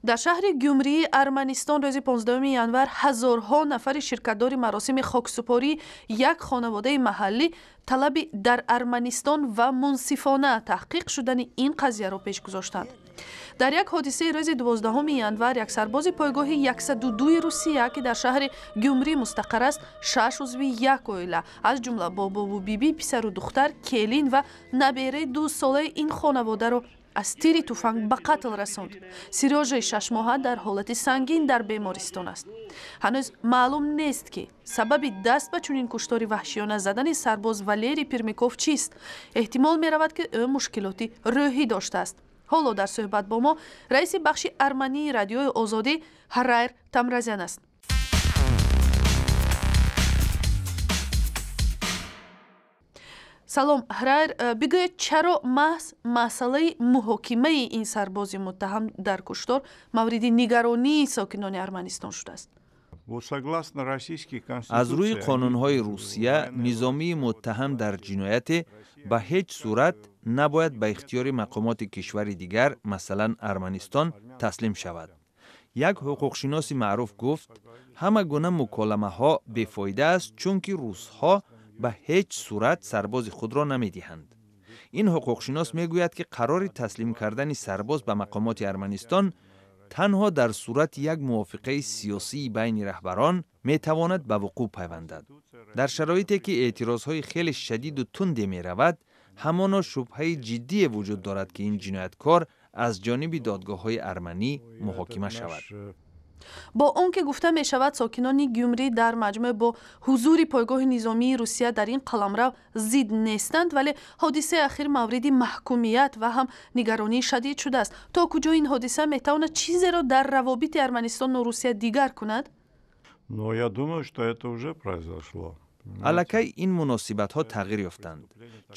Дар шаҳри Гюмрии Арманистон рӯзи 15 январ ҳазорҳо нафари ширкатдори маросими хоксупории як хонаводаи маҳаллӣ талаби дар Арманистон ва мунсифона таҳқиқ шудани ин қазияро пеш гузоштанд. Дар як ҳодисаи рӯзи 12 январ як сарбози пойгоҳи 102 Русия, ки дар шаҳри Гюмрӣ мустақар аст, шаш узви як оила, аз ҷумла бобову бибӣ, писару духтар, келин ва набераи 2-солаи ин хонаводаро аз тири туфанг ба қатл расонд. Серёжаи 6-моҳа дар ҳолати сангин дар бемористон аст. Ҳанӯз маълум нест, ки сабаби даст ба чунин куштори ваҳшиёна задани сарбоз Валерий Пермяков чист. Эҳтимол меравад, ки ӯ мушкилоти рӯҳӣ доштааст. Ҳоло дар суҳбат бо мо раиси бахши армании Радиои Озодӣ Ҳарайр Тамразян аст. Салом, Ҳрайр, бигӯед, чаро маҳз масъалаи муҳокимаи ин сарбози муттаҳам дар куштор мавриди нигаронии сокинони Арманистон шудааст? Аз рӯи қонунҳои Русия, низомии муттаҳам дар ҷинояте ба ҳеҷ сурат набояд ба ихтиёри мақомоти кишвари дигар, масалан Арманистон, таслим шавад. Як ҳуқуқшиноси маъруф гуфт, ҳама гуна муколамаҳо бефоида аст, чунки русҳо ба ҳеҷ сурат сарбози худро намедиҳанд. Ин ҳуқуқшинос мегӯяд, ки қарори таслим кардани сарбоз ба мақомоти Арманистон танҳо дар сурати як мувофиқаи сиёсии байни раҳбарон метавонад ба вуқӯъ пайвандад. Дар шароите ки эътирозҳои хеле шадиду тунде меравад, ҳамоно шубҳаи ҷиддие вуҷуд дорад, ки ин ҷинояткор аз ҷониби додгоҳҳои арманӣ муҳокима шавад. Бо он ки гуфта мешавад, сокинони Гюмрӣ дар маҷмӯъ бо ҳузури пойгоҳи низомии Русия дар ин қаламрав зид нестанд, вале ҳодисаи ахир мавриди маҳкумият ва ҳам нигаронии шадид шудааст. То куҷо ин ҳодиса метавонад чизеро дар равобити Арманистону Русия дигар кунад? Но я думаю, что это уже произошло. Аллакай ин муносибатҳо тағйир ёфтанд.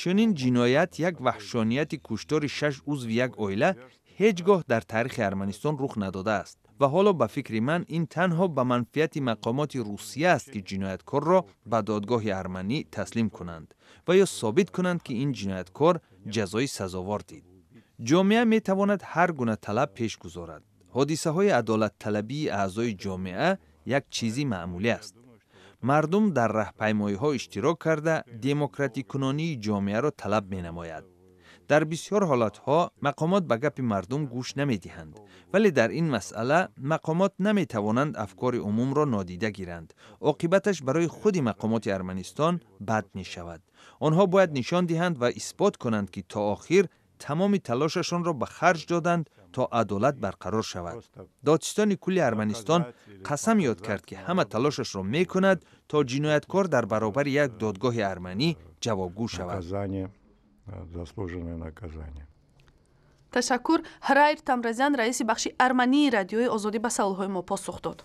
Чунин ҷиноят, як ваҳшонияти куштори шаш узви як оила ҳеҷ гоҳ дар таърихи Арманистон рух надодааст. Ва ҳоло, ба фикри ман, ин танҳо ба манфиати мақомоти Русия аст, ки ҷинояткорро ба додгоҳи арманӣ таслим кунанд ва ё собит кунанд, ки ин ҷинояткор ҷазои сазовор дид. Ҷомеа метавонад ҳар гуна талаб пеш гузорад. Ҳодисаҳои адолатталабии аъзои ҷомеа як чизи маъмулӣ аст. Мардум дар раҳпаймоиҳо иштирок карда, демократикунонии ҷомеаро талаб менамояд. Дар бисёр ҳолатҳо мақомот ба гапи мардум гӯш намедиҳанд, вале дар ин масъала мақомот наметавонанд афкори умумро нодида гиранд. Оқибаташ барои худи мақомоти Арманистон бад мешавад. Онҳо бояд нишон диҳанд ва исбот кунанд, ки то охир тамоми талошашонро ба харҷ доданд, то адолат барқарор шавад. Додситони кулли Арманистон қасам ёд кард, ки ҳама талошашро мекунад, то ҷинояткор дар баробари як додгоҳи арманӣ ҷавобгӯ шавад. Заслуженное наказание. Ташаккур. Ҳрайр Тамразян, раиси бахши армании Радиои Озодӣ, ба саволҳои мо посух дод.